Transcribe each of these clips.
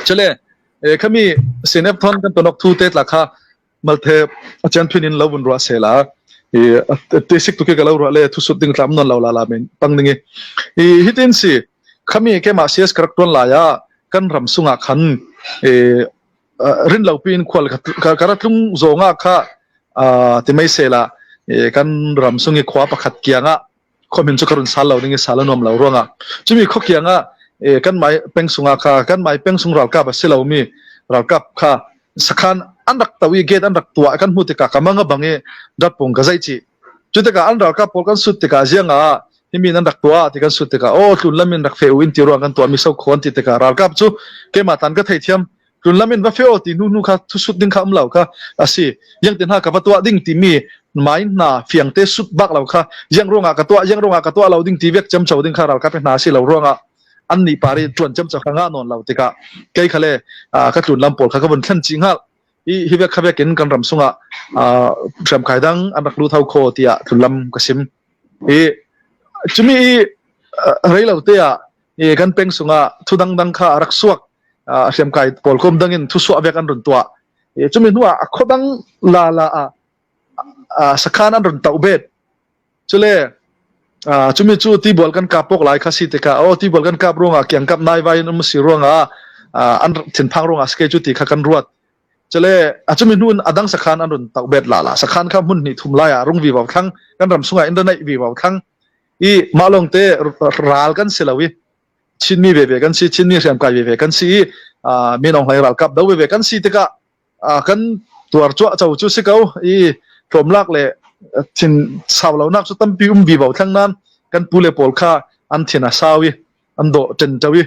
Chale khami CNF thon kan tonok thu te tla kha malte achian phin in lo vun ruah sela i te sik tu ke ka lo ruah le thu sut ding tlam non lo la la men pang ding i hitin si khami ke ma CS karak tuan la ya kan ram sunga khan e rin lo pin khwal karatlung zonga kha ti mai sela kan ram sungi khwa pakhat kianga khuamin cu ka run sal lo ding i sal a nuam lo ruangah cumi khuakiang ah kan mai peng sungah kha kan mai peng sung ralkap a si lomi ralkap kha sakhan an rak to i gate an rak tuah kan hmu tikah ka mang a bang i datpung ka zaih chih cu tikah an ralkap pawl kan sut tikah ziang ah himi nan rak tuah ti kan sut tikah aw tlun lam in rak fe u in ti ruang kan tuah mi so khawn ti tikah ralkap cu keimah tan ka theithiam tlun lam in va feo ti hnu hnu kha thusut ding kha um lo kha asi yang te hna ka va tuah ding timi mai hna fiang te sut bak lo kha yang ruangah ka tuah yang ruangah ka tuah lo ding ti vek cem cho ding kha ralkap hna si lo ruangah an ni pari tuan cem cho kha nga non lo tikah kei khale ka tlun lam pawl kha ka vun thlen chi ngal hi hi vek kha vek in kan ram sungah hriam khai dang an rak lu thau kho tiah tlun lam ka sim hi chumi reilo te ah kan peng sungah thu dang dang kha rak suak hriamkai pawl kom dang in thusuah vek an run tuah chumi hnu ah a khodang la la a sakhan an run tau bet chule chumi chu tibual kan kap pok lai kha si te ka o tibual kan kap ruangah kiang kap nai vai um si ruangah an thinphang ruangah ske chu ti kha kan ruat chule a chumi hnun adang sakhan an run tau bet la la sakhan kha hmun ni thum lai a rung vi waw thlang kan ram sunga in nei vi waw thlang i ma long te ral kan si lo i Chinmi veve kan si, Chinmi hriamkai veve kan si i Min Aung Hlaing ralkap do veve kan si tikah kan tuar cuah co cu si ko i tlawmlak le thin sau lonak cu tampi um vi bo thlang nan kan pu le pawl kha an thin a sau i an dawh ṭen ṭo i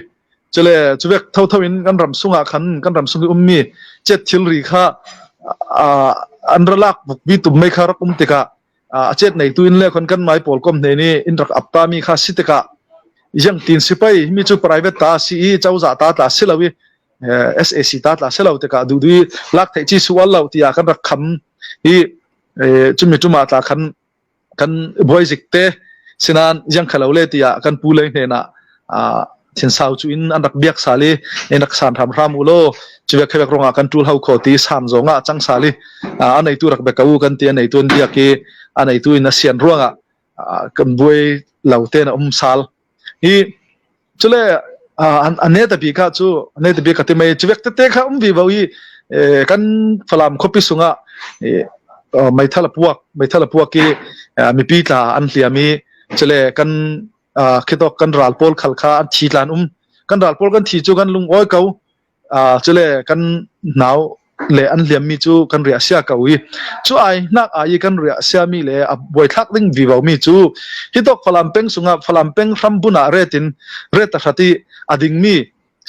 cule cuvek thotho in kan ram sungah khan kan ram sung i ummi cet thilri kha an ralak bukbi tum mei kha rak um tikah a chet neitu in le khon kan mai pawl kom hne ni in rak ap ta mi kha si tikah yang tin sipai mi chu private ta si i chawza ta tla si lo i SAC ta tla si lo tikah du du lak thei chi sual lo tia kan rak kham hi chumi chuma tla khan kan buai zik te sinan yang khalo le tia kan pu le hne na thinsau cu in an rak biak sal i in rak san hramhram u law cuve khevek rongah kan ṭul hau kho ti san zong ah cang sal i a neitu rak bek u kan ti a neitu an biak i a neitu in a sian ruangah kan buai lo te na um sal hi cule a ne ta bi kha cu ne ta bi ka ti mei cuvek tete kha um vi bo i kan falam khuapi sungah meithal a puak meithal a puak i mipi tla an hliam i cule kan khitok kan ral pawl khal kha an thi tlan um kan ral pawl kan thi cu kan lung awi ko cule kan nau le an liam mi cu kan riah sia ko i cu ai hnak ai i kan riah sia mi le a buaithlak ding vivo mi cu hitok falam peng sungah falam peng hram bun ah retin ret a hrati ading mi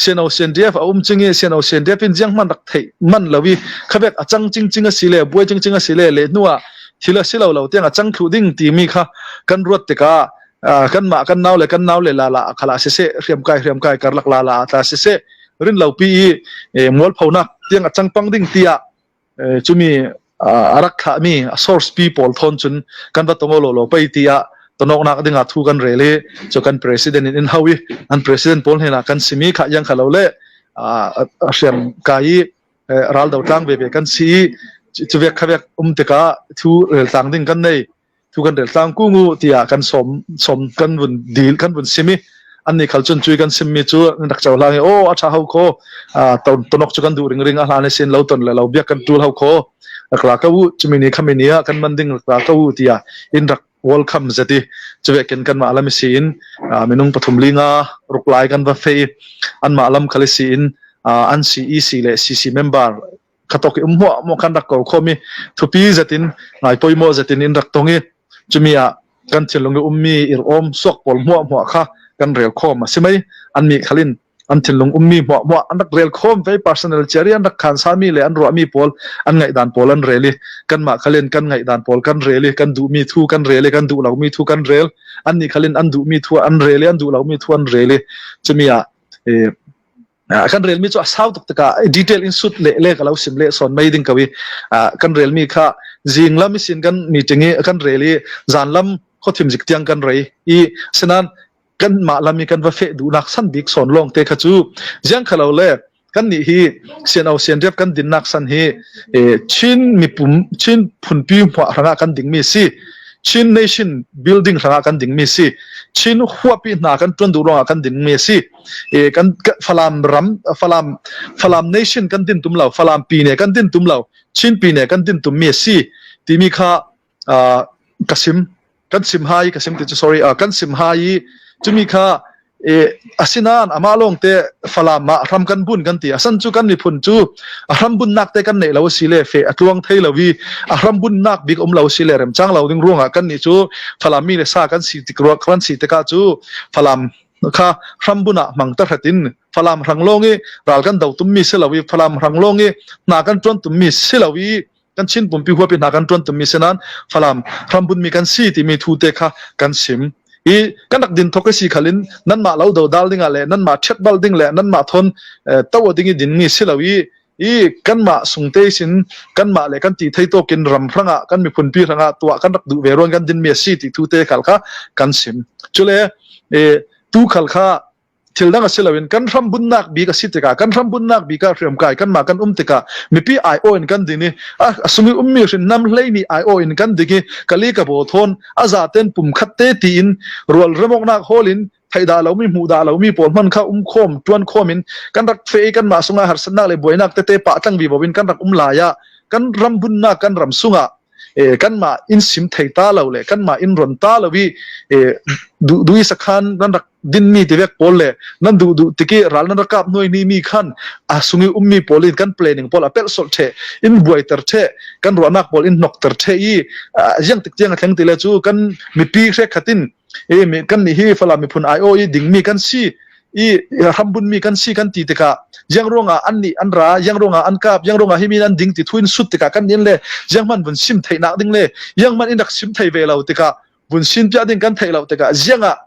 CNO CNDF a um ching i CNO CNDF in jiang man rak theih man lo i khabek a cang ching ching a si le buai ching ching a si le le hnu ah thil a si lo lo tiang a cang thlu ding timi kha kan ruat tikah kan mah kan nau le kan nau le la la khala si se hriam kai hriam kai karlak la la tla si se rin lo pi i mual phonak tiang a cang pang ding tiah Cumi a rak thlahmi a source pi pawl thawn cun kan va tong lo lo pei tiah tonoknak dingah thu kan rel i cu kan president in in hau i an president pawl hnenah kan simi kha yang kha lo le a hriam kai i ral do tlang veve kan si i cuvek khavek um tikah thu rel tlang ding kan nei Thu kan rel tlang ku ngu tiah kan sawm sawm kan vun dil kan vun sim i an nih khal cun cui kan simmi cu an rak cohlang i aw a ṭha ho kho tonok cu kan duh ringring a hlan sin lo ton le lo biak kan ṭul ho kho rak ra ko u cumi ni khami ni ah kan man ding rak ra ko u tiah in rak welcome zeti cuve ken kan mah lam si in minung pathum linga ruk lai kan va fe i an mah lam khal si in an CEC le CC member khatok i um hmuah mu kan rak ko khomi thupi zetin ngai poimo zetin in rak tong i chumi ah kan thinlung i ummi ir om suak pawl hmuah hmuah kha kan rel khom a si mei an mi khalin an thinlung ummi hmuah hmuah an rak rel khom ve personal chari an rak khan sami le an ruahmi pawl an ngaihdan pawl an rel i kanmah khalin kan ngaihdan pawl kan rel i kan duhmi thu kan rel i kan duh lomi thu kan rel an nih khalin an duhmi thu an rel i an duh lomi thu an rel i chumi ah Kan relmi cu a sau tuk tikah detail in sut le le ka lo sim le sawn mei ding ko i kan relmi kha zinglam isin kan meeting i kan rel i zanlam khuathim zik tiang kan rei i sinan kan mah lam i kan va feh duhnak san bik sawn lawng te kha cu ziang khalo le. Kan nih hi CNO CNDF kan dinnak san hi Chin mipum Chin phunpi hmuah hrangah kan dingmi si. Chin nation building hrangah kan dingmi si. Chin huapi hna kan tuan duh ruangah kan dingmi si. Kan Falam ram Falam Falam nation kan din tum lo Falam pi ne kan din tum lo Chin pi ne kan din tummi si timi kha ka sim kan sim hai ka sim ti cu sorry kan sim hai i cumi kha e asinan amah lawng te falam ah hram kan bun kan ti asan cu kan miphun cu a hram bunnak te kan nei lo si le fe atluang thei lo i a hram bunnak bik um lo si le rem chang lo ding ruangah kan nih cu falam mi le sa kan si tik ruak kan si tikah cu falam kha hram bun ah mang ta hratin falam hrang long i ral kan do tum mi si lo i falam hrang long i na kan tuan tum mi si lo i kan Chin pumpi huapi hna kan tuan tummi sinan Falam rambunmi kan si timi thu te kha kan sim i kan rak din thok si khalin nan mah lo do dal dingah le nan mah ṭhet bal ding le nan mah thon to ding i din mi si lo i i kan mah sungte sin kan mah le kan ti thei tokin ram hrangah kan miphun pi hrangah tuah kan rak duh ve ruan kan din mi si ti thu te khal kha kan sim chule e tu khal kha Thil dang a si loin kan hrambunnak bik a si tikah kan hrambunnak bik ah hriamkai kanmah kan um tikah mipi aiawh in kan din i a sung i ummi hriamnam hlei nih aiawh in kan ding i kali ka baw thawn a zaten pum khat te tiin rual remawknak hawl in theih dah lomi hmuh dah lomi pawl hman kha um khawm tuan khawm in kan rak fe i kanmah sungah harsatnak le buainak tete pah tlang vi bo in kan rak um lai ah kan ram bunnak kan ram sungah kanmah in sim thei ta lo le kanmah in ron ta lo i du dui sakhan nan rak dinmi tivek pawl le nan duh duh tiki ral nan rakap nuai ni mi khan a sungi ummi pawl in kan planning pawl a pel sol the in buaiter the kan ruahnak pawl in hnokter the i ziang tik tiang a thleng ti le cu kan mipi hre khatin e mi kan ni hi falam miphun ai o i dingmi kan si i rambun mi kan si kan ti tikah jiang ruangah an nih an ra jiang ruangah an kap jiang ruangah hi mi an ding ti thuin sut tikah kan nin le jiang man vun sim theihnak ding le jiang man in rak sim thei ve lo tikah vun sin piah ding kan theih lo tikah ziang ah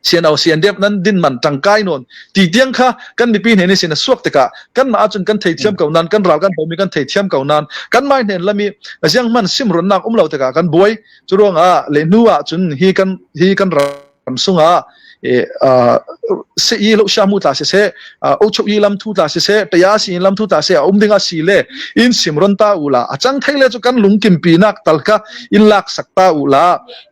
CNO CNDF nan din man tangkai non ti tiang kha kan mipi hne ni sin a suak tikah kan mah ahcun kan thei thiam ko nan kan ral kan bomi kan thei thiam ko nan kan mai hnen lami ziang man sim ronnak um lo tikah kan buai cu ruangah le hnu ah cun hi kan hi kan ram sungah se i lo sha mu tla se se o chok i lam thu tla se se taya si lam thu tla se um dinga si le in simron ta u la achang thei le chu kan lungkim pi nak talka in lak sak ta u la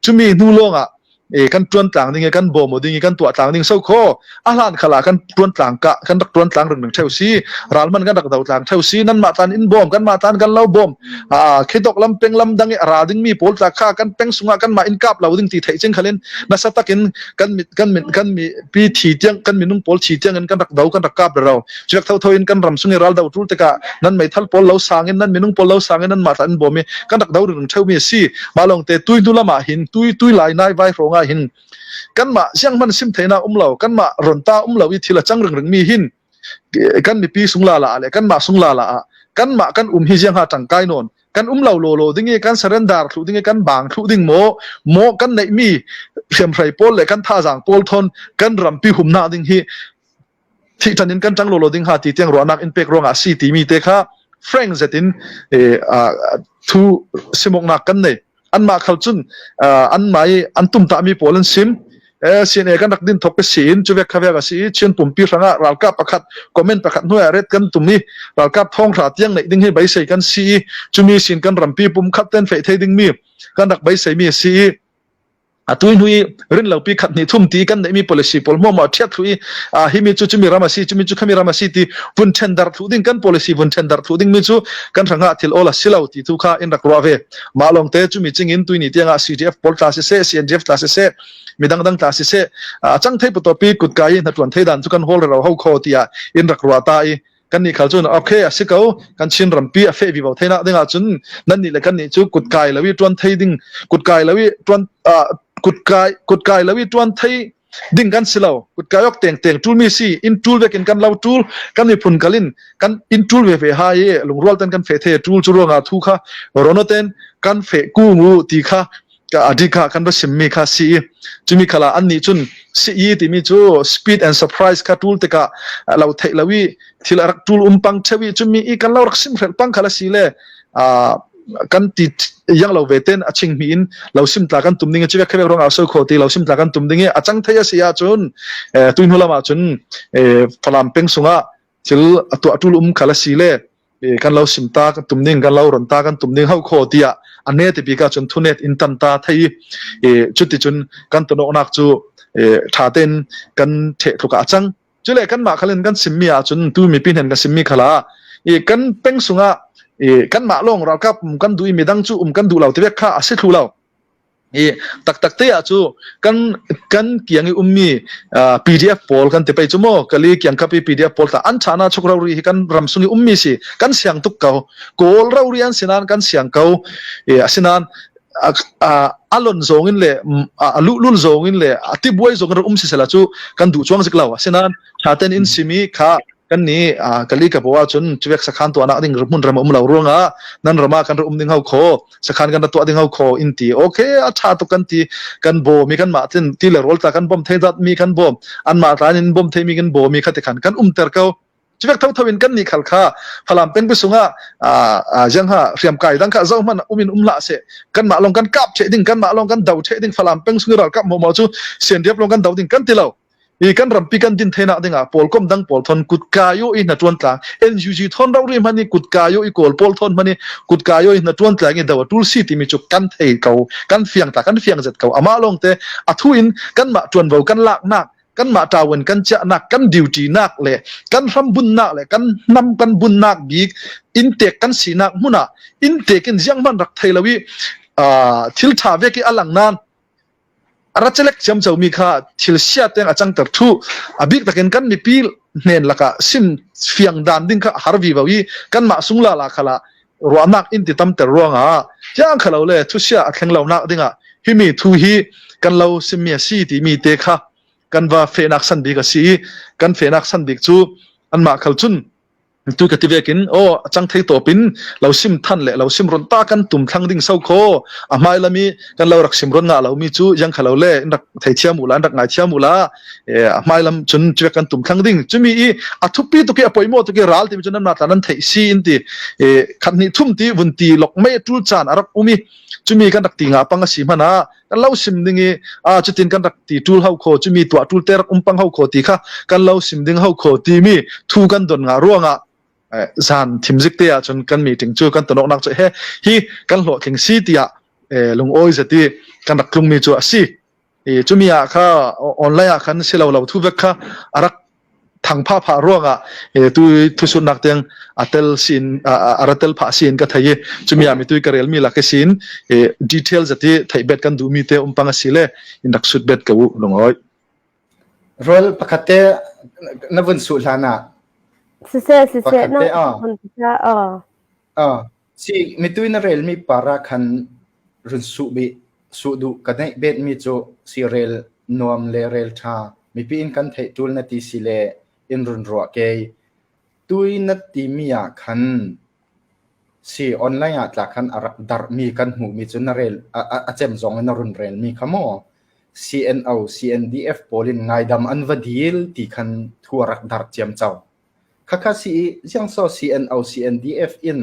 chumi hnu longa e kan tuan tlang ding e kan bawm ding e kan tuah tlang ding so kho a hlan khala kan tuan tlang ka kan rak tuan tlang ring theu si ral man kan rak do tlang theu si nan ma tan in bom kan ma tan kan lo bom a khidok lam peng lam dang i ra ding mi pawl tla kha kan peng sunga kan ma in kap lo ding ti thei ching khalin nasa takin kan mit kan min kan mi pi thi tiang kan minung pawl thi tiang in kan rak do kan rak kap ro chuak tho tho in kan ram sungi ral do tul tika nan meithal pawl lo sang in nan minung pawl lo sang in nan ma tan bom i kan rak do ring theu mi si ma long te tui nu lama hin tui tui lai nai vai ronga hin kan ma siang man sim theina um lo kan ma ron ta um lo i thil a chang ring ring mi hin kan mipi sung la la le kan ma sung la la a kan ma kan um hi jiang ha tangkai non kan um lo lo lo ding i kan surrender thlu ding i kan bang thlu ding mo mo kan neih mi hriamhrei pawl le kan thazang pawl thon kan rampi humna ding hi thi than in kan tang lo lo ding ha ti tiang ruahnak in pek ruangah si ti mi te kha frank zetin thu simoknak kan nei anmah khal cun anmah i an tumtah mi pawl an sim CNA kan rak din thok ka si in chuvek khavek a si i Chin pumpi hrangah ralkap pakhat comment pakhat hnuai ret kan tum i ralkap thong hra tiang neih ding hi beisei kan si i chumi sin kan rampi pum khat ten fei thei ding mi kan rak beisei mi si i atui hnui rin lo pi khat ni thum ti kan neih mi policy pawl mo mo thiat thu i hi mi chu chumi ram a si chumi chu khami ram a si ti vun then dar thu ding kan policy vun then dar thu ding mi chu kan hranga thil ola silo ti thu kha in rak ruwa ve mah lawng te chumi chingin tuini tiangah CDF pawl tla siseh CNDF tla siseh midang dang tla siseh a chang thei putopi kutka i hnatuan thei dan chu kan hol ro ho kho tiah in rak ruwa ta i kan ni khal cun okay a si ko kan Chin rampi a fe vi bo theina dingah cun nan ni le kan ni chu kutkai lawi tuan thei ding kutkai lawi tuan kutkai kutkai lawi tuan thei ding kan si lo kutkai ok teng teng tul mi si in tul vekin kan lo tul kan miphun kalin kan in tul ve ve ha i lungrual ten kan fe the tul chu ruanga thu kha rono ten kan fe ku mu ti kha ka adi kha kan va sim mi kha si chumi khala an ni chun si i ti mi chu speed and surprise kha tul tika lo thei lo i thil rak tul um pang thewi chumi i kan lo rak sim hrel pang khala si le a kan ti yang lo ve ten a ching mi in lo sim tla kan tum ding chi khebe rong a so kho ti lo sim tla kan tum ding a chang thei a si a chun tuin hulama chun falam peng sunga. Thil a tuah tul um khal a si le kan lo sim ta kan tum ding kan lo ron ta kan tum ding hau kho tiah a ne te bik ahcun thunet in tan ta thei i cuticun kan tonoknak cu tha tein kan theh tluk ah a cang. Cule kan mah khalin kan simmi ahcun tu mipi hnen kan simmi khala i kan peng sungah i kan mah lawng ralkap um kan duh i midang cu um kan duh lo ti vek kha a si thlu lo. I taktak te ah cu kan kan kiang i ummi PDF pawl kan ti pei cu maw kali kiang kap i PDF pawl ta an chana chuk rori hi kan ram sung i ummi si kan siang tuk ko kawl rori an sinan kan siang ko i asinan a lon zong in le a luhlul zong in le a tibuai zong in um si sela cu kan duh chuang zik lo asinain thaten in simi kha kan ni kali ka bo ahcun chuvek sakhan tuah nak ding hmun ram um lo ruangah nan rama kan um ding hau kho sakhan kan tuah ding hau kho in ti okay a tha tuk kan ti kan bo mi kan mah tin ti le rol ta kan bom thei dat mi kan bom an mah tlan in bom thei mi kan bo mi kha te khan kan um ter ko Cuvek thotho in kan nih khal kha Falam peng sungah jiang ha hriam kai dang kha zo hman umin um hlah se kan mah long kan kap che ding kan mah long kan do che ding Falam peng sung ral kap mo mo chu CNDF long kan do ding kan ti lo i kan rampi kan din thenak dingah pawl kom dang pawl thon kut kayo i na tuan tlang NUG thon ro ri mani kut kayo i kawl pawl thon mani kut kayo i na tuan tlang i do tul si timi chu kan thei ko kan fiang ta kan fiang zet ko ama long te athu in kan mah tuan vo kan lak nak kanmah ṭawen kan chiahnak kan duty nak le kan hrambunnak le kan hnam kan bunnak bik inntek kan sinak hmun ah inntek in ziang hmanh rak thei lo i thil ṭha vek i a lang nain rachelek ciamco mi kha thil sia teng a cangter thu a bik takin kan mipi hnen lakah sim fiang dan ding kha har vi vo i kanmah sungla la khala ruahnak in ti tamter ruangah tiang khalo le thusia a thleng lo nak dingah himi thu hi kan lo simmi a si timi te kha kan va fehnak san bik a si i kan fehnak san bik cu anmah khal cun tu ka ti vekin o chang thei topin lo sim than le lo sim ron ta kan tum thlang ding so kho a hmai lami kan lo rak sim ron nga lo mi chu yang khalo le in rak thei thiam u la in rak ngai thiam u la a hmai lam cun chuak kan tum thlang ding chumi i a thupi tuki a poimo tuki ral ti cun nan ma tlan an thei si in ti khat ni thum ti vun ti lok mai tul chan arak umi chumi kan rak ti nga pang a si mana kan lo sim ding i a chutin kan rak ti tul hau kho chumi tua tul ter umpang hau kho ti kha kan lo sim ding hau kho ti mi thu kan don nga ruanga zan thimzik te ah cun kan meeting chu kan tonok nak chu he hi kan hlawhtling si tiah lungawi zati kan rak tlung mi chu a si I cumi ah kha online ah khan si lo lo thu vek kha a rak thang pha pha ruangah tu thusunnak tiang a tel sin a ra tel pha sin ka thei i cumi ah mi tui ka rel mi lak sin detail zati thei bet kan du mi te umpang a si le in rak sut bet ka u lungoi Rol pakhat te na vun su hlan ah Siseh siseh pakhat na te a vun ta a si mitui na rel mi para khan run su bi Suh duh ka neih betmi cu si rel nuam le rel ṭha mipi in kan theih ṭul na ti si le in run ruah kei. Tui na timi ah khan si online ah tla khan a rak darhmi kan hmuhmi cu na rel a, a, a cem zong in na run relmi kha maw CNO, CNDF pawl in ngaidam an va dil ti khan thu a rak darh ciamco. Khakha si i ziangsaw CNO, CNDF in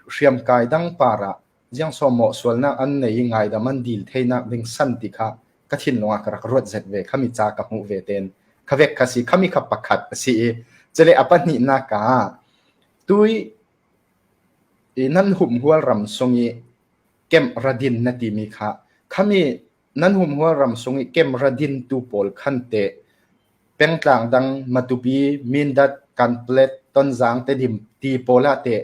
hriamkai dang par ah Ziangsawm maw sualnak an nei i ngaidam an dil theinak ding san ti kha ka thinlung ah ka rak ruat zet ve khami ca ka hmuh ve ten khavek kha si khami kha pakhat a si i cule a pahnihnak ah tui i nan humhual ram sung i kem radin na timi kha khami nan humhual ram sung i kem radin tu pawl khan te pengtlang dang Matupi Mindat Kanplet Tonzang Tedim ti pawl ah te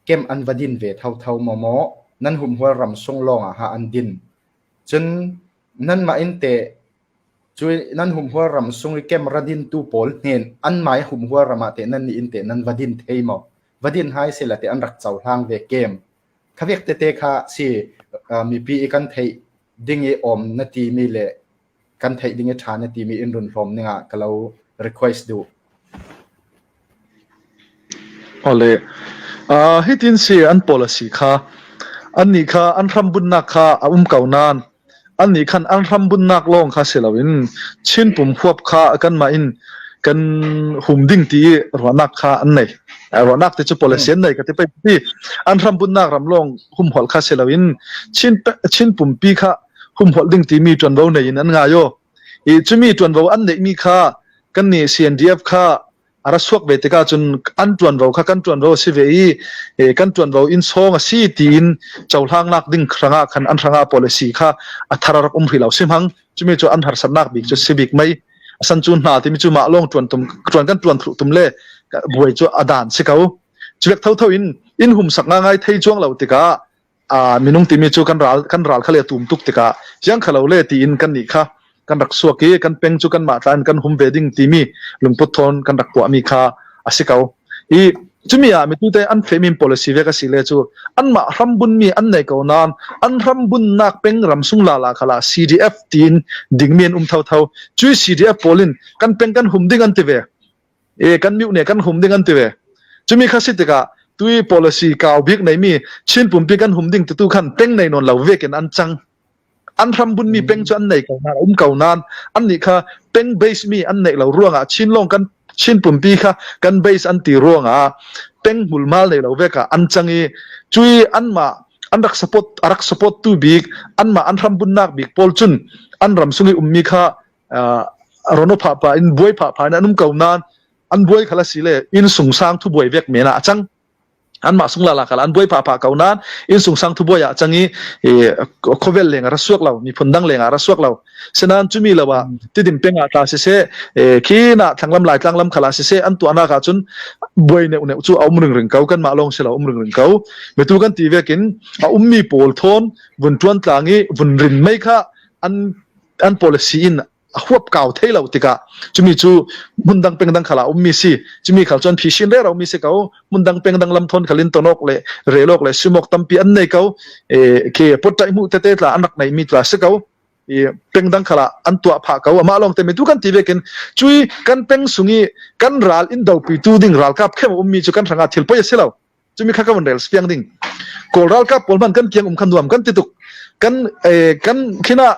Kem an va din ve thotho maw maw nan humhual ram sung lawngah ha an din. Cun nanmah in teh cu nan humhual ram sung i kem ra dintu pawl hnen anmah i humhual ram ah teh nannih in teh nan va din thei maw? Va din hai sela teh an rak cohlang ve kem. Khavek tete kha si mipi i kan theih ding i awm na timi le kan theih ding i ṭha na timi in run hlawm ning ah ka lo request duh. Awle. Hitin si an policy kha annih kha an hrambunnak kha a um ko nain annih khan an hrambunnak lawng kha si loin Chin pum huap kha kanmah in kan hum ding ti i ruahnak kha an nei. Ruahnak ti cu policy an nei ka ti pei ti an hrambunnak ram lawng humholh kha si loin Chin Chin pumpi kha humholh ding timi ṭuanvo nei in an ngai aw. I cumi ṭuanvo an neihmi kha kannih CNDF kha A ra suak ve tikah cun an ṭuanvo kha kan ṭuanvo a si ve i kan ṭuanvo in sawng a si tiin cohlangnak ding hrangah khan an hrangah policy kha a thar a rak um hrih lo si hmang. Cumi cu an harsatnak bik cu si bik mei. Asan cu hna timi cu mah lawng ṭuan tum ṭuan kan ṭuan thlu tum le buai cu a dan si ko. Cuvek thotho in in hum sak ngai thei chuang lo tikah minung timi cu kan ral kan ral kha le tum tuk tikah ziang khalo le tiin kan nih kha kan rak suak i kan peng cu kan mah tlan kan hum ve ding timi lungput thawn kan rak tuahmi kha a si ko. I cumi ah mitu te an femin policy ve ka si le cu anmah hrambun mi an nei ko nain an hrambunnak peng ram sung la la khala CDF tiin dingmi an um tho tho. Cui CDF polin kan peng kan hum ding an ti ve. E kan miu ne kan hum ding an ti ve. Cumi kha si tikah tui policy kau bik nei mi Chin pumpi kan hum ding tu khan peng nei non lo vekin an cang. An hram bun mi peng cu an nei ko nan um ko nan an nih kha peng base mi an nei lo ruangah Chin long kan Chin pumpi kha kan base an ti ruangah peng hmulmal nei lo veka an cang i cui an ma an rak support arak support tu bik an ma an hram bunnak bik pawl cun an ram sungi ummi kha rono pha pa in buai pha pha in an um ko nain an buai khala si le inn sung sang thu buai vek men ah a cang. An mah sung la la khala an buai pha pha ko nain inn sung sang thu buai ah cang i khovel leng a ra suak lo miphun dang leng ah ra suak lo. Senan chumi lo ah tidim peng ah ta si se khi na thlanglam lai tlang lam khala si se an tuahnak ah cun buai neu neu chu a um ring ring ko kan mah long si lo um ring ring ko. Metu kan ti vekin a ummi pawl thon vun tuan tlang i vun rin mei kha an an policy in a huap kau thei lo tikah chumi cu hmundang pengdang khala ummi si chumi khal chuan phishin re ro mi si ko. Hmundang pengdang lam thon khalin tonok le relok le sumok tampi an nei ko. E ke pottai mu te te tla an rak nei mi tla si ko. I pengdang khala an tua pha ko. Ama long te mi tu kan ti vekin chui kan peng sungi kan ral in do pi tu ding ral kap khem ummi chu kan ranga thil poi si lo. Chumi kha ka van rel spiang ding. Kawl ralkap pawl man kan kiang um khan nuam kan ti tuk. Kan kan khina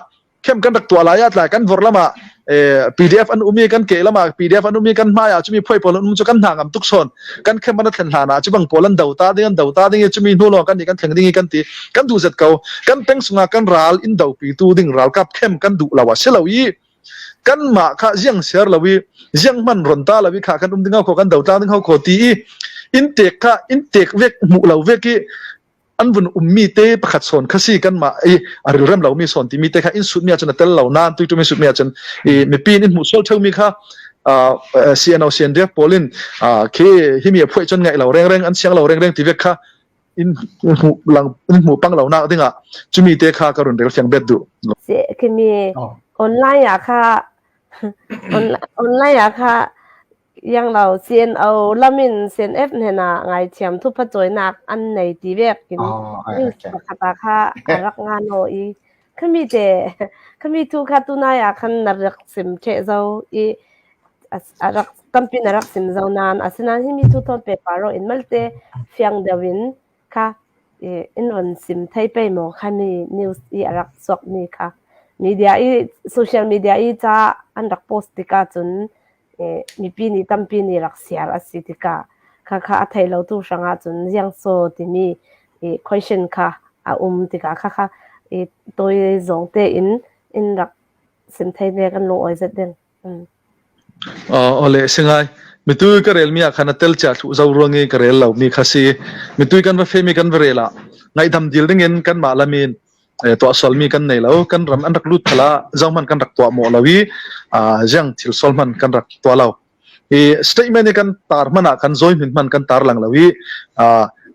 khem kan rak tua lai tlai kan vor lama PDF an umi kan ke lama PDF an umi kan hmai ah chumi phoi pawl an um chu kan hna ngam tuk son kan khem an thlen hlan ah chu bang pawl an do ta ding an do ta ding chumi hnu lo kan ni kan thleng ding kan ti. Kan du zet ko. Kan peng sunga kan ral in do pi tu ding ralkap khem kan du lawa se lo i kan mah kha ziang ser lo i ziang man ron ta lo i kha kan um ding ko kan do tlang ding ko ti i in tek kha in tek vek mu lo vek i an vun ummi te pakhat son kha si kan mah i a rilrem lo mi son ti mi te kha in sut mi ahcun a tel lo nan tu tu mi sut mi ahcun i mipi in hmuh sol theu mi kha CNO CNDF polin khi himi a phuai chon ngai lo reng reng an siang lo reng reng ti vek kha in hmu lang in hmu pang lo nak dingah chumi te kha ka run rel fiang bet du. Se kimi online ah kha online ah kha yang lo CNO lamin CNF hna ngai thiam thu pha chawinak an nei ti vek in news pakhat ah kha a rak nga no i khami te khami thu kha tunai ah khan na rak sim the zo i a rak tampi na rak sim zo nan asinain hi mi thu thon pe paro in malte fiang deuh in kha in ron sim thei pe mo khami news i a rak chuak mi kha. Media i social media i ca an rak post tikah cun mipi nih tampi nih rak share a si tikah kha kha a thei lo tu hrangah cun ziang so timi question kha a um tikah kha kha i toi zong te in in rak sim thei ne kan lung oi zet ding. Ole singai mitui ka rel mi ah khan a tel chia thlu zo ruangi ka rel lo mi kha si. Mitui kan va fe mi kan va rel ah ngaihdam dil ding in kan mah lamin tuah sol mi kan nei lo. Kan ram an rak lut phala zo man kan rak tuah mo lo i ziang thil sol man kan rak tuah lo. I statement i kan tar man ah kan zoi min man kan tar lang lo i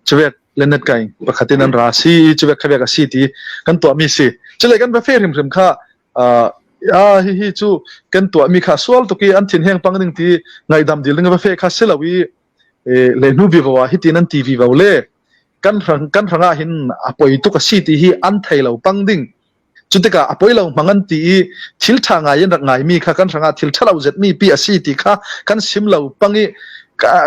chuvek lenet kai pakhatin an ra si chuvek khavek a si ti kan tuah mi si. Chule kan va fe hrim hrim kha a hi hi chu kan tuah mi kha sual tuki an thin heng pang ding ti ngaidam dil ding va fe kha se lo i le hnu vi wa hi tin an ti vi vo le. Kan rang kan ranga hin a poi tuk a si ti hi an thei lo pang ding. Chutika a poi lo mang an ti i thil tha ngai in rak ngai mi kha kan ranga thil thalo zet mi pi a si ti kha kan sim lo pang i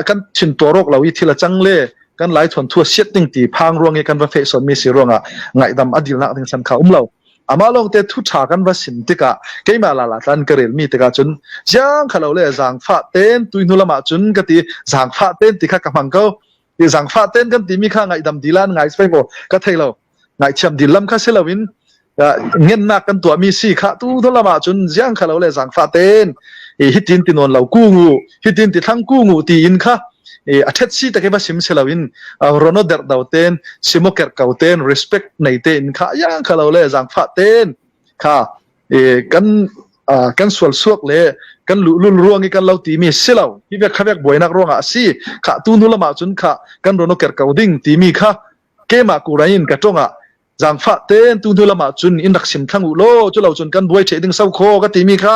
kan thin torok lo i thil a chang le kan lai thon thua siat ding ti phang ruang i kan va fe son mi si ruanga ngaidam adil nak ding san kha um lo. Ama long te thu tha kan va sim tikah keima la la tlan ka rel mi tikah cun jiang khalo le zang fa ten tui hnu lama cun ka ti zang fa ten ti kha ka hmang ko. Ti zang fa ten kan ti mi kha ngai dam dilan ngai spe ko ka thei lo. Ngai thiam dil lam kha se lo in ngen nak kan tua mi si kha tu tho lama cun jiang khalo le zang fa ten. Hitin ti non lo ku ngu, hitin ti thlang ku ngu ti in kha a thet si take ba sim selo in rono der do ten simo ker ko ten respect nei te in kha yang kha lo le zang fa ten kha kan kan sual suak le kan lu lul ruang i kan lo ti mi silo hi vek kha vek buainak ruangah a si kha tu nu lama cun kha kan rono ker ko ding ti mi kha kema kurain ka tonga Zaangfah tein tu hnu lam ah cun in rak sim thlang u law cu lo cun kan buai ṭheh ding so khaw ka timi kha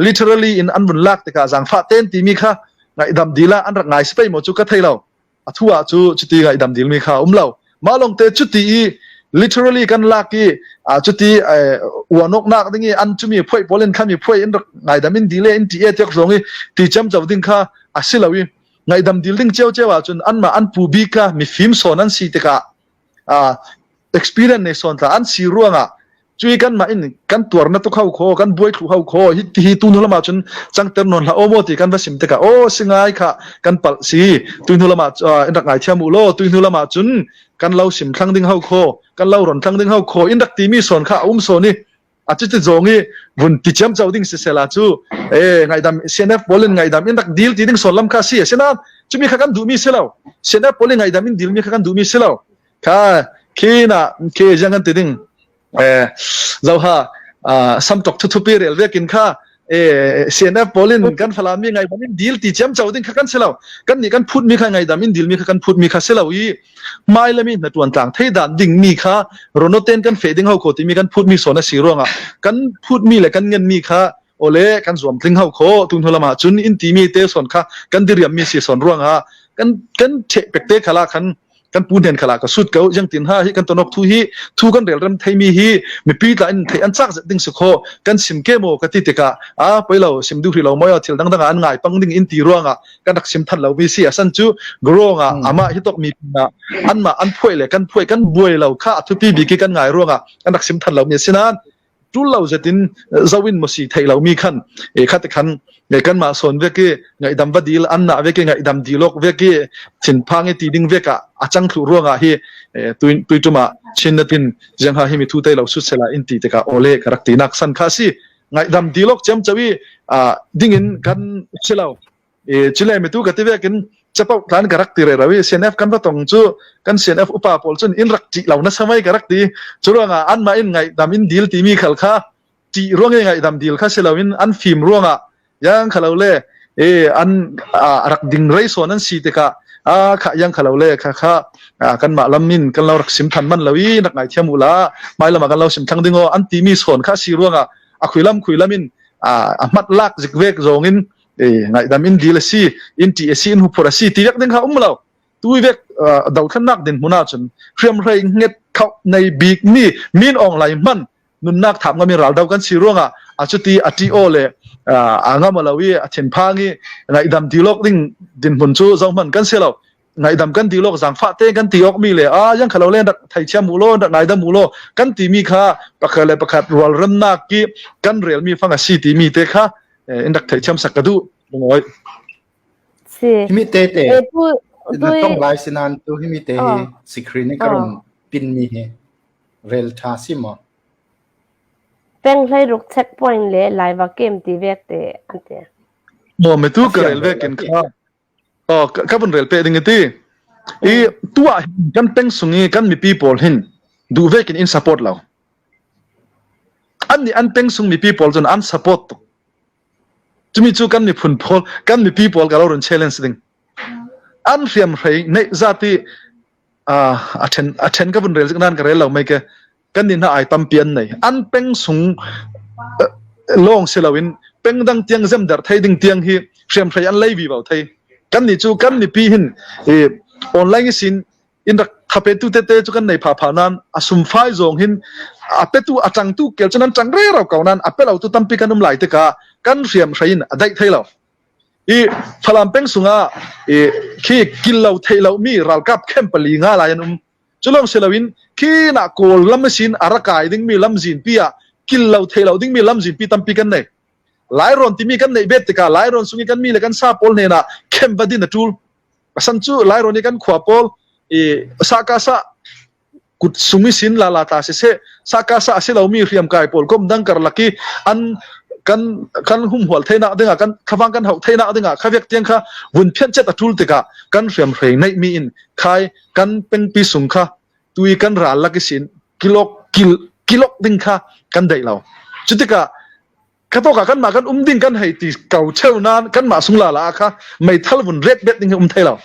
literally in an vun lak tikah zaangfah tein timi kha ngaihdam dil ah an rak ngai si pei maw cu ka thei lo. A thu ah cu cuti ngaihdam dilmi kha a um lo. Mah lawng te cuti i literally kan lak i cuti uanawknak ding i an cumi phuai pawl in khan mi phuai in rak ngaidam in dile in ti e tiak zong i ti cem co ding kha a si lo i ngaihdam dil ding cio cio ahcun anmah an pu bik kha mifim sawn an si tikah experience nei sawn tla an si ruangah cui kan mah in kan tuar na tu kho kho kan buai thlu ho kho hi hi tu nu lama cun changter non hla omo ti kan va sim tikah o singai kha kan pal si tu hnu lama in rak ngai thiam u lo tu hnu lama cun kan lo sim thlang ding ho kho kan lo ron thlang ding ho kho in rak ti mi son kha um so ni a cu ti zawng i vun ti ciam co ding si sela cu e ngaidam CNF pawl in ngaidam in rak deal ti ding son lam kha si asinain cumi kha kan duhmi si lo CNF pawl in ngaidam in deal mi kha kan duhmi si lo kha khi na khi jang kan ti ding eh zoha samtok thu thupi rel vekin kha e CNF pawl in kan falami ngaidam in deal ti ciam co ding kha kan si lo kan nih kan phut mi kha ngaidam in deal mi kha kan phut mi kha si lo i hmailami hna tlang thei dan ding mi kha ronoten kan fe ding ho kho timi kan phut mi son a si ruangah kan phut mi le kan ngen mi kha ole kan zuam tling ho kho tun hulama cun in ti mi te son kha kan diriam mi si son ruangah kan kan the pek te khala khan kan pu nen khala ka sut ko jang tin ha hi kan tonok thu hi thu kan rel ram thei mi hi mi pi tla in thei an chak ding su kho kan sim ke mo ka ti tika a poilo sim du hri lo mo thil dang dang an ngai pang ding in ti ruangah kan rak sim than lo mi si asan cu grong ah ama hi tok mi na an ma an phuai le kan phuai kan buai lo kha athupi bi ki kan ngai ruangah kan rak sim than lo mi sinan tul lo zetin zawin mo si thei lo mi khan e khat khan ne kan ma son ve ki ngai dam va dil an na ve ki ngai dam dilok ve ki thin phang i ti ding ve ka achang thlu ruangah hi tuin tuituma chin na tin jang ha hi mi thu te lo su sela in ti te ka ole ka rak ti nak san kha si ngaidam dilok chem chawi dingin kan silo e chile mi tu ka ti vekin chapau tlan ka rak ti re rawi CNF kan va tong chu kan CNF upa pawl chun in rak ti lo na samai ka rak ti churuanga an ma in ngai dam in dil ti mi khal kha ti ruang ngai dam dil kha silo in an fim ruanga yang khalo le e an rak ding rei son an si te ka a kha yang khalo le kha kha kan ma lam in kan lo rak sim than man lo i nak ngai thiam u la mai lama kan lo sim thang dingo an ti mi son kha si ruanga a khuilam khuilam in a hmat lak zik vek zong in e ngaidam in dil si in ti si in huphur si ti vek ding kha um lo tui vek dothlannak din hmuna chun hriam hrei nget khau nei bik mi min ong lai man nunnak thap ngami ral do kan si ruangah a chuti a ti o le a ngam lo i a thin phang i ngaidam dilok ding din hmun chu zong man kan si lo ngaidam kan dilok zangfa te kan ti ok mi le a yang khalo le rak thei chia mu lo rak ngaidam mu lo kan ti mi kha pakhat le pakhat rual remnak ki kan rel mi fang a si ti mi te kha in rak thei thiam sak ka du ngoi Si. Himi te te na tong lai sinan tu himi te hi sikri ni karun pin mi hi rel tha si mo Peng hlei ruk checkpoint le laiva kem ti vek te an te. Mo me tu ka rel vekin kha Oh, ka vun rel pe ding ti. I tua kan peng sung i kan mipi pawl hin duh vekin in support lo. An nih an peng sung mipi pawl cun an support tuk. Cumi cu kan miphun pawl, kan mipi pawl ka lo run challenge ding. An hriam hrei nei zati a then a then ka vun rel nan ka rel lo mai ke kan ni hna ai tampi an nei an peng sung lawng si loin peng dang tiang zem der thei ding tiang hi hriamhrei an lei vi bo thei kan ni cu kan mipi hin i online sin in rak thape tu te te chu kan nei pha pha nan a sum fai zong hin a pe tu a chang tu kel chu nan chang re ro ko nan a pe lo tu tampi kan um lai te ka kan hriam hrein a dai thei lo i falam peng sunga i khi kil lo thei lo mi ralkap khem pali nga lai an um Culong si loin khi na Kawl lam sin a rak kai dingmi lamzin pi ah kil lo thei lo dingmi lamzin pi tampi kan nei. Lairon timi kan neih bet tikah Lairon sung i kan mi le kan sa pawl hnen ah khem va din a tul. Asan cu Lairon i kan khua pawl i saka sa kut sung i sin la la ta si se saka sa a si lomi hriam kai pawl kom dang karlak i an Kan kan humhual thenak dingah, kan khavang kan hauh thenak dingah khavek tiang kha vun phian chet a tul tikah kan hriam hrei nei mi in khai kan pengpi sung kha tui kan ral lak isin kilok kil kilok ding kha kan dei lo. Cutikah katoka kan mah kan um ding kan hei ti kau cheu nan kan mah sung la la kha meithal vun ret bet ding hi um thei lo.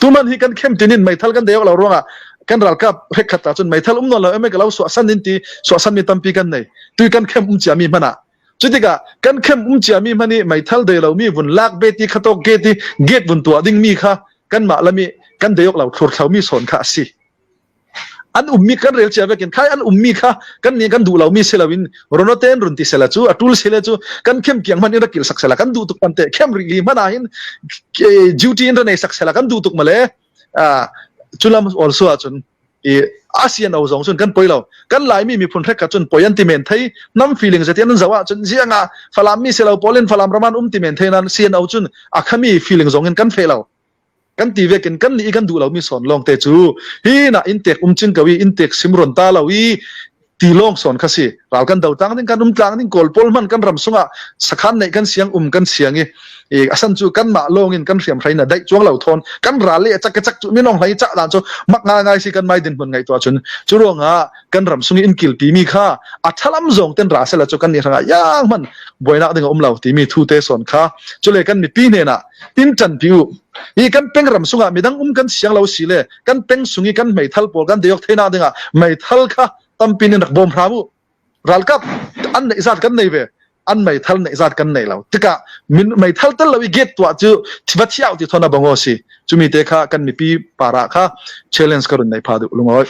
Tuman hi kan khem tinin meithal kan deok lo ruangah kan ralkap hrekkhat ah cun meithal um nawn lo eme ka lo suah san in ti suah san mi tampi kan nei. Tui kan khem um cia mi hmana. Cutikah kan khem um cia mi hmani meithal de lo mi vun lak be ti khatok ge ti gate vun tuah ding mi kha kan mah lami kan deok lo thlur thlo mi son kha asi. An ummi kan rel cia vekin khai an ummi kha kan nih kan duh lomi si loin ronoten run ti sela cu atul sele cu kan khem kiang man in rak kil sak sela kan duh tuk pante khem ri li mana hin duty in ranei sak sela kan duh tuk male. Chulam also ah cun i ASEAN o zong cun kan poi lo. Kan laimi miphun hrek ka cun poi an ti men thei nam feeling zeti an zawa cun zianga falam mi selo polin falam raman um ti men thei nan CNO cun akhami feeling zong in kan fe lo. Kan ti vekin kan nih kan duh lomi sawn lawng te cu hi na in tek um cing ko i in tek simron ta lo i ti lawng sawn kha si. Ral kan do tang ding, kan um tlang ding, kawl pawl man kan ram sungah sakhan nei kan siang um kan siang i asan cu kan mah lawng in kan hriam hrei na daih chuang lo thon kan ral le chak chak cu minong hlei cha dan cu mak nga ngai si kan mai din hmun ngai to chun. Chu ruangah kan ram sung in kilpi mi kha a thalam zong ten ra sela chu kan ni hranga yang man boinak ding um lo ti mi thu te son kha. Chule kan mi pi ne na in chan pi u hi kan peng ram sungah midang um kan siang lo si le kan peng sungi kan meithal pawl kan deok theina dinga meithal kha tampin in rak bom hram u. Ralkap an nei zat kan nei ve, an meithal nei zat kan nei lo tikah min meithal tel lo i gate tua cu thiva thiau ti thona bango si. Chumi te kha kan mipi para kha challenge ka run nei pha du lungoi.